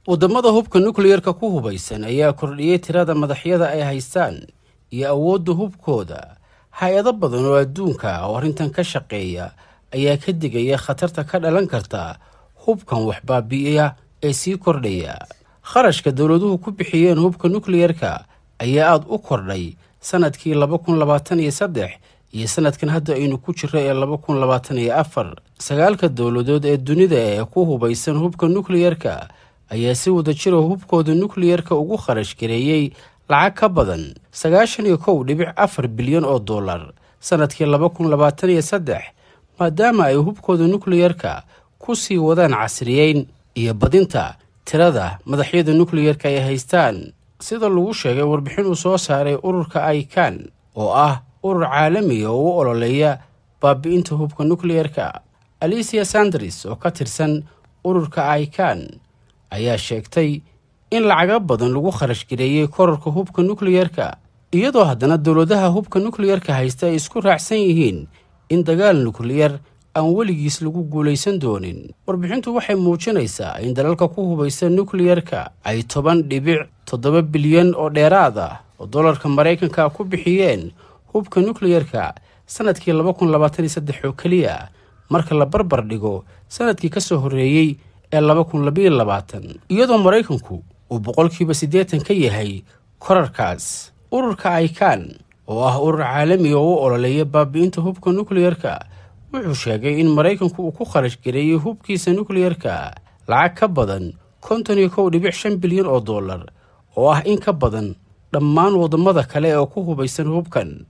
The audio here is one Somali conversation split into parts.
Waddamada hubka nukliyarka ku hubaysan ayaa kordhiyey tirada madaxyada ay haystaan iyo awoodda hubkooda. Hay-ado badan oo adduunka oo arrintan ka shaqeeya ayaa ka digaya khatarta ka dhalan karta hubkan waxbaabi'iya ee sii kordhaya. Kharashka dowladuhu ku bixiyeen hubka nukliyarka ayaa aada u kordhay sanadkii 2023 iyo sanadkan hadda aynu ku jiro ee 2024. Sagaalka dowladood ee dunida ee ku hubaysan hubka nukliyarka ayaa si wadajira hubkooda nukliyarka ugu kharash gareeyey lacag ka badan 91.4 bilyan oo dollar sanadkii 2023, maadaama ay hubkooda nukliyarka ku sii wadaan casriyeyn iyo badinta tirada madaxyada nukliyarka ay haystaan, sida lagu sheegay warbixin uu soo saaray ururka ICAN, oo ah urur caalamiga oo u ololeeya baabi'inta hubka nukliyarka. Alicia Sanders oo ka tirsan ururka ICAN ayaa sheegtay in lacago badan lagu kharash gareeyey korarka hubka nukliyarka, iyadoo haddana dowladaha hubka nukliyarka haysta ay isku raacsan yihiin in dagaal nukliyar aan weligiis lagu guulaysan doonin. Warbixintu waxay muujinaysaa in dalalka ku hubaysan nukliyarka ay 10.7 bilyan oo dheeraad ah oo dollarka Maraykanka ku bixiyeen hubka nukliyarka sanadkii 2023 oo keliya, marka la barbar dhigo sanadkii ka soo horreeyey ee 2022, iyadoo Maraykanku uu 80% ka yahay korarkaas. Ururka ICAN, oo ah urur caalamiga oo u ololeeya baabi'inta hubka nukliyarka, wuxuu sheegay in Maraykanku uu ku kharash gareeyey hubkiisa nukliyarka lacag ka badan 51.5 bilyan oo dollar, oo ah in ka badan dhammaan waddamada kale ee ku hubaysan hubkan.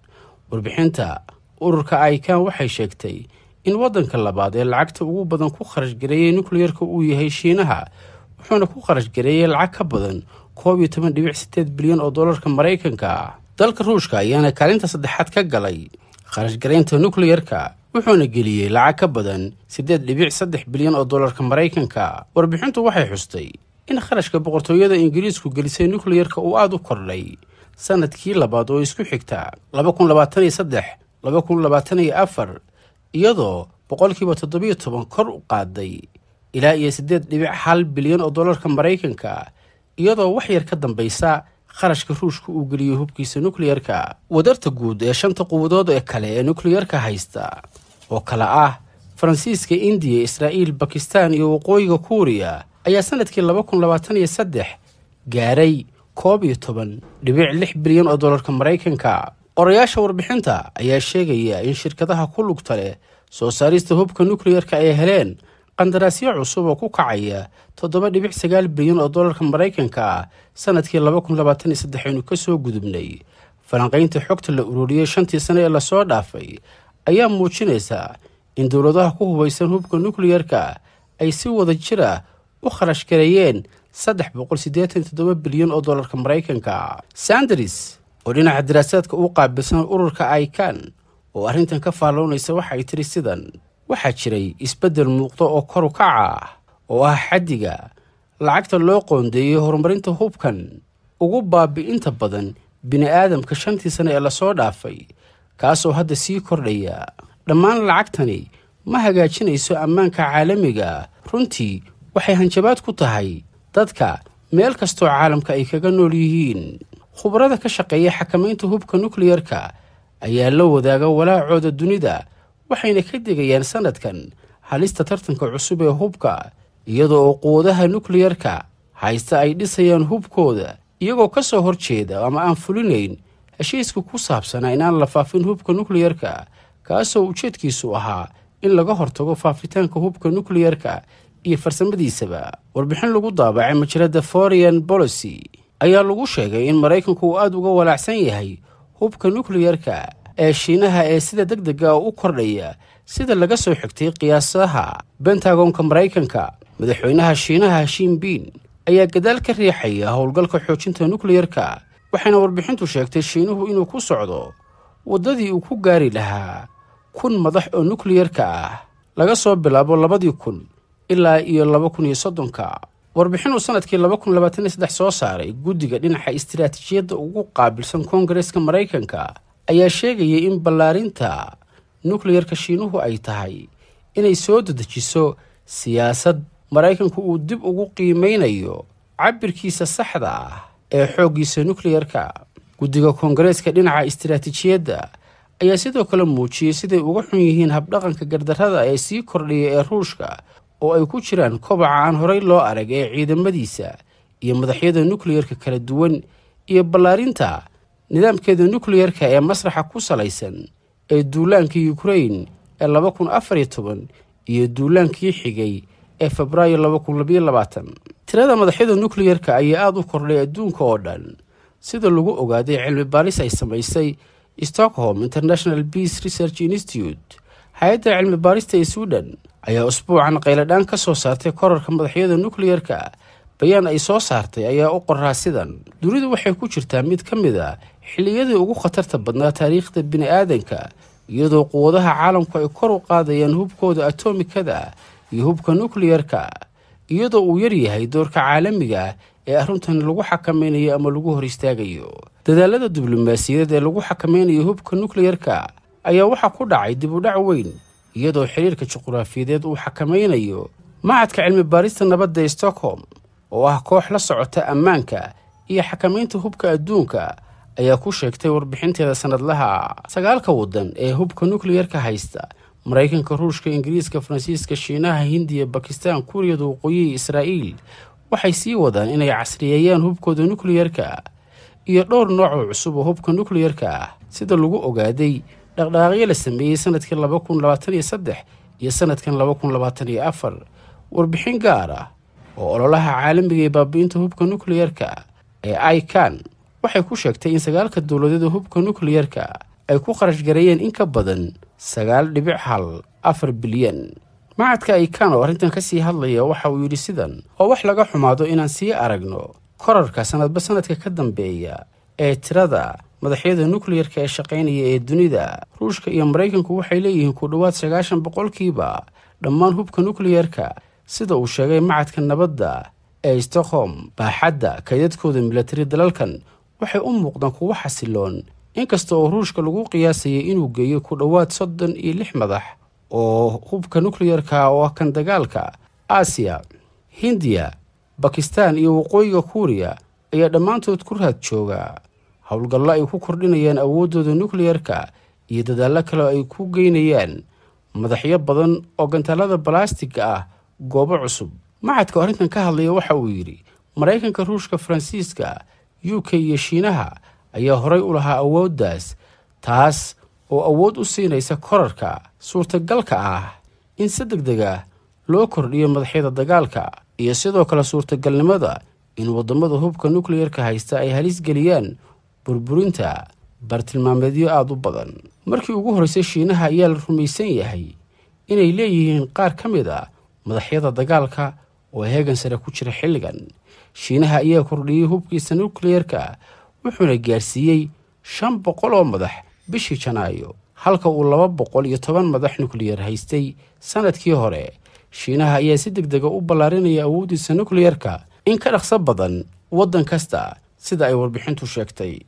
Warbixinta ururka ICAN waxay sheegtay in waddanka labaad ee lacagta ugu badan ku kharash gareeyey nukliyarka uu yahay Shiinaha, wuxuuna ku kharash gareeyey lacag ka badan 11.8 bilyan oo dollarka Maraykanka ah. Dalka Ruushka ayaana kaalinta saddexaad ka galay kharashgaraynta nukliyarka, wuxuuna geliyey lacag ka badan 8.3 bilyan oo dollarka Maraykanka. Warbixintu waxay xustay in kharashka boqortooyada Ingiriisku gelisay nukliyarka uu aada u kordhay sanadkii labaad oo isku xigta, 2023, 2024, iyadoo 17% kor u qaaday ilaa iyo 8.1 bilyan oo dollarka Maraykanka, iyadoo wax yar ka dambaysa kharashka Ruushka uu geliyey hubkiisa nukliyarka. Wadarta guud ee shanta quwadood ee kale ee nukliyarka haysta, oo kale ah Faransiiska, Indiya, Israa'iil, Bakistan iyo Waqooyiga Kuuriya, ayaa sanadkii 2023 gaaray 11.6 bilyan oo dollarka Maraykanka. Qorayaasha warbixinta ayaa sheegaya in shirkadaha ku lugta leh soo saarista hubka nukliyarka ay heleen qandaraasyo cusub oo ku kacaya 7.9 bilyan oo dollarka Maraykanka ah sanadkii 2023 aynu kasoo gudubnay. Falanqaynta xogta la ururiyey shantii sano ee lasoo dhaafay ayaa muujinaysa in dowladaha ku hubaysan hubka nukliyarka ay si wada jira u kharash gareeyeen 387 bilyan oo dollarka Maraykanka. Sanders oo dhinaca daraasaadka u qaabilsan ururka ICAN oo arrintan ka faalloonaysa waxa ay tiri sidan: Waxaa jiray isbeddel muuqda oo kor u kaca ah oo ah xaddiga lacagta loo qoondeeyey horumarinta hubkan ugu baabi'inta badan bini aadamka shantii sano ee lasoo dhaafay, kaasoo hadda sii kordhaya. Dhammaan lacagtani ma hagaajinayso ammaanka caalamiga. Runtii waxay hanjabaad ku tahay dadka meel kastoo caalamka ay kaga nool yihiin. Khubarada ka shaqeeya xakamaynta hubka nukliyarka ayaa la wadaaga walaacooda dunida, waxayna ka digayaan sanadkan halista tartanka cusub ee hubka, iyadoo oo quwadaha nukliyarka haysta ay dhisayaan hubkooda iyagoo ka soo horjeeda ama aan fulinayn heshiiska ku saabsanaa in aan la faafin hubka nukliyarka, kaasoo ujeedkiisu ahaa in laga hortago faafitaanka hubka nukliyarka iyo farsamadiisaba. Warbixin lagu daabacay majalada Foreign Policy ayaa lagu sheegay in Maraykanku uu aada uga walaacsan yahay hubka nukliyarka ee Shiinaha ee sida deg dega u kordhaya, sida laga soo xigtay qiyaasaha Bentagonka Maraykanka. Madaxweynaha Shiinaha Shinbin ayaa gadaal ka riixaya howlgalka xoojinta nukliyarka, waxayna warbixintu sheegtay Shiinuhu inuu ku socdo waddadii uu ku gaari lahaa 1000 madax oo nukliyarka ah laga soo bilaabo 2000 ilaa iyo 2030-ka. Warbixin uu sanadkii 2023 soo saaray guddiga dhinaca istiraatiijiyadda ugu qaabilsan Koongareeska Maraykanka ayaa sheegayay in ballaarinta nukliyarka Shiinuhu ay tahay inay soo dedejiso siyaasad Maraykanku uu dib ugu qiimeynayo Cabirkiisa saxda ah ee xooggiisa nukliyarka. Guddiga Koongareeska dhinaca istiraatiijiyadda ayaa sidoo kale muujiyey siday uga xun yihiin habdhaqanka gardarrada ee sii kordhaya ee Ruushka, oo ay ku jiraan kobaca aan horey loo arag ee ciidamadiisa iyo madaxyada nukliyarka kala duwan iyo ballaarinta nidaamkeeda nukliyarka ee masraxa ku salaysan ee duulaankii Ukrain ee 2014 iyo duulaankii xigay ee Febraayo 2022. Tirada madaxyada nukliyarka ayaa aada u kordhay adduunka oo dhan, sida lagu ogaaday cilmi baaris ay samaysay Stockholm International Peace Research Institute. Hay-adda cilmi baarista ee Suudan ayaa usbuucan qayladhaan ka soo saartay korarka madaxyada nukliyarka. Bayaan ay soo saartay ayaa u qoraa sidan: Dunidu waxay ku jirtaa mid ka mid a xilliyadii ugu khatarta badnaa taariikhda bini-aadanka, iyadoo quwadaha caalamku ay kor u qaadayaan hubkooda atomikada iyo hubka nukliyarka, iyadoo uu yaryahay doorka caalamiga ah ee arrintan lagu xakameynayo ama lagu hor istaagayo. Dadaalada diblomaasiyadeed ee lagu xakameynayo hubka nukliyarka ayaa waxaa ku dhacay dib u dhac weyn, iyadoo xiriirka juqraafiyadeed uu xakameynayo. Macadka cilmi baarista nabadda ee Stockholm, oo ah koox la socota ammaanka iyo xakameynta hubka adduunka, ayaa ku sheegtay warbixinteeda sanadlaha sagaalka waddan ee hubka nukliyarka haysta, Maraykanka, Ruushka, Ingiriiska, Faransiiska, Shiinaha, Hindiya, Bakistan, Kuuriyada Waqooyi iyo Israa'iil, waxay sii wadaan inay casriyeeyaan hubkooda nukliyarka iyo dhowr nooc oo cusub oo hubka nukliyarka ah, sida lagu ogaaday dhaqdhaqaaqyo la sameeyey sanadkii 2023 iyo sanadkan 2024. Warbixin gaar ah oo ololaha caalamiga ee baabi'inta hubka nukliyarka ee ICAN waxay ku sheegtay in sagaalka dowladeeda hubka nukliyarka ay ku kharash gareeyeen in ka badan 9.14 bilyan. Macadka ICAN oo arrintan kasii hadlaya waxa uu yidhi sidan: Oo wax laga xumaado inaan sii aragno korarka sanadba sanadka ka dambeeya ee tirada madaxyada nukliyarka ee shaqaynaya ee dunida. Ruushka iyo Maraykanku waxay leeyihiin ku dhowaad 90% dhammaan hubka nukliyarka, sida uu sheegay macadka nabadda ee Stockholm. Baaxadda kaydadkooda milatari, dalalkan waxay u muuqdaan kuwo xasiloon, inkasta oo Ruushka lagu qiyaasayay inuu geeyo ku dhowaad 36 madax oo hubka nukliyarka oo ah kan dagaalka. Aasiya, Hindiya, Bakistan iyo Waqooyiga Kuuriya ayaa dhammaantood ku raad jooga howlgallo ay ku kordhinayaan awooddooda nukliyarka iyo dadaallo kale ay ku geynayaan madaxyo badan oo gantaalada balastiga ah goobo cusub. Macadka arrintan ka hadlaya waxa uu yidhi: Maraykanka, Ruushka, Faransiiska, UK iyo Shiinaha ayaa horay u lahaa awooddaas, taas oo awood u siinaysa korarka suurtagalka ah in si deg deg ah loo kordhiyo madaxyada dagaalka, iyo sidoo kale suurtagalnimada in waddamada hubka nukliyarka haysta ay halis geliyaan burburinta bartilmaameedyo aada u badan. Markii ugu horreysay, Shiinaha ayaa la rumaysan yahay inay leeyihiin qaar ka mid a madaxyada dagaalka oo heegan sare ku jira xilligan. Shiinaha ayaa kordhiyey hubkiisa nukliyarka, wuxuuna gaarsiiyey 500 oo madax bishii Janaayo, halka uu 210 madax nukliyar haystay sanadkii hore. Shiinaha ayaa si deg dega u ballaarinaya awooddiisa nukliyarka in ka dhaqso badan waddan kasta, sida ay warbixintu sheegtay.